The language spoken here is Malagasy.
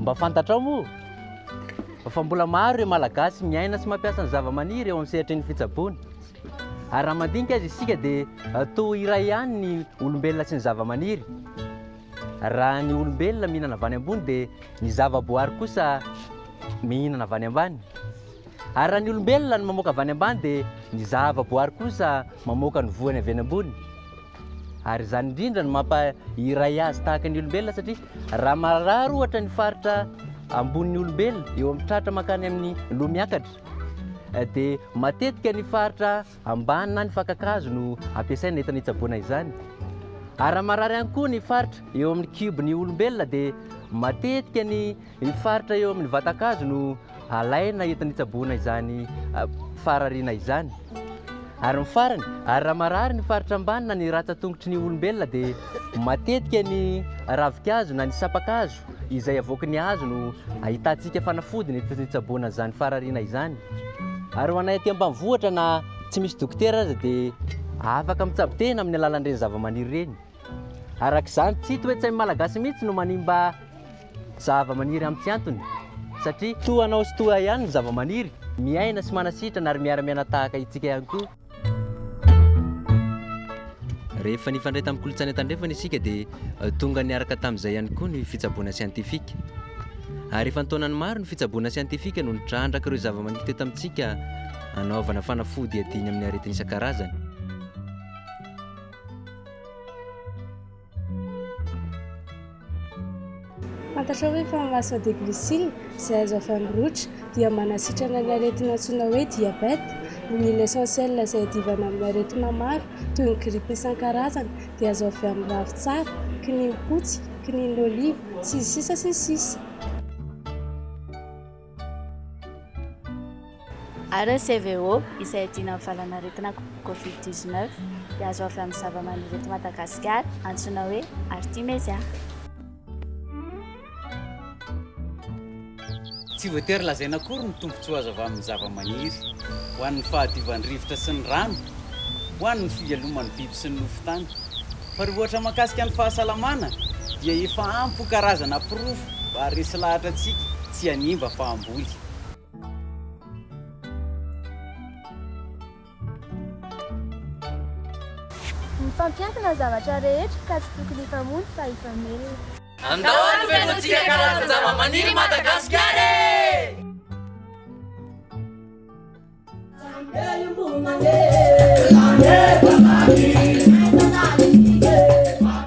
Mba fantatrao moa fa mbola maro ireo Malagasy miaina sy mampiasa ny zavamaniry eo amin'ny sehatry ny fitsaboana. Ary raha mandinika aza isika dia toa iray ihany ny olombelona sy ny zavamaniry. Raha ny olombelona mihinana avy any ambony dia ny zavaboary kosa mihinana avy any ambany. Ary raha ny olombelona no mamoaka avy any ambany dia ny zavaboary kosa mamoaka ny voany avy any ambony. Ary izany indrindra no mampa iray azy tahaka ny olombelona satria raha marary ohatra ny faritra ambonin'ny olombelona eo amin'ny tratra mankany amin'ny loha miakatra dia matetika ny faritra ambany na ny fakan-kazo no ampiasaina entina hitsaboana izany. Ary raha marary ihany koa ny faritra eo amin'ny kibon'ny olombelona dia matetika ny faritra eo amin'ny vatan-kazo no alaina entina hitsaboana izany farariana izany. Ary ny farany, ary raha marary ny faritra ambany na ny ratsan-tongotry ny olombelona dia matetika ny ravinkazo na ny sampan-kazo izay avoaky ny hazo no ahitantsika fanafody entina hitsaboana izany farariana izany. Ary ho anay aty ambanivohitra na tsy misy dokotera aza dia afaka mitsabo tena amin'ny alalan'ireny zavamaniry ireny. Araka izany, tsy toe-tsain'ny Malagasy mihitsy no manimba zavamaniry amin'ny tsy antony, satria toa anao sy toa ahy ihany ny zavamaniry, miaina sy manasitrana ary miara-miaina tahaka itsika ihany koa. Rehefa nifandray tamin'ny kolontsaina tandrefana isika dia tonga niaraka tamin'izay ihany koa ny fitsaboana siantifika. Ary efa an-taonany maro ny fitsaboana siantifika no nitrandraka ireo zavamaniry teto amintsika hanaovana fanafody hiadiana amin'ny aretina isan-karazany. Fantatrao ve fa ny Maso de glycine, izay azo avy amin'ny rotra, dia manasitrana ny aretina antsoina hoe diabète? Ny huile essentielle izay iadivana amin'ny aretina maro, toy ny grippe isan-karazany, dia azo avy amin'ny ravintsara, kininimpotsy, kinin'oliva, sy ny sisa sy ny sisa. Ary ny CVO, izay iadiana amin'ny valanaretina Covid 19, dia azo avy amin'ny zavamaniry eto Madagasikara, antsoina hoe Artemisia. Tsy voatery lazaina akory ny tombontsoa azo avy amin'ny zavamaniry, ho an'ny fahadiovan'ny rivotra sy ny rano, ho an'ny fiveloman'ny biby sy ny nofon-tany. Fa raha ohatra mahakasika ny fahasalamana dia efa ampy ho karazana porofo mba haharesy lahatra antsika tsy hanimba fa hamboly. Mifampiankina ny zavatra rehetra ka tsy tokony hifamono fa hifamelona. Andao ary fenointsika karazan-javamaniry Madagasikara e!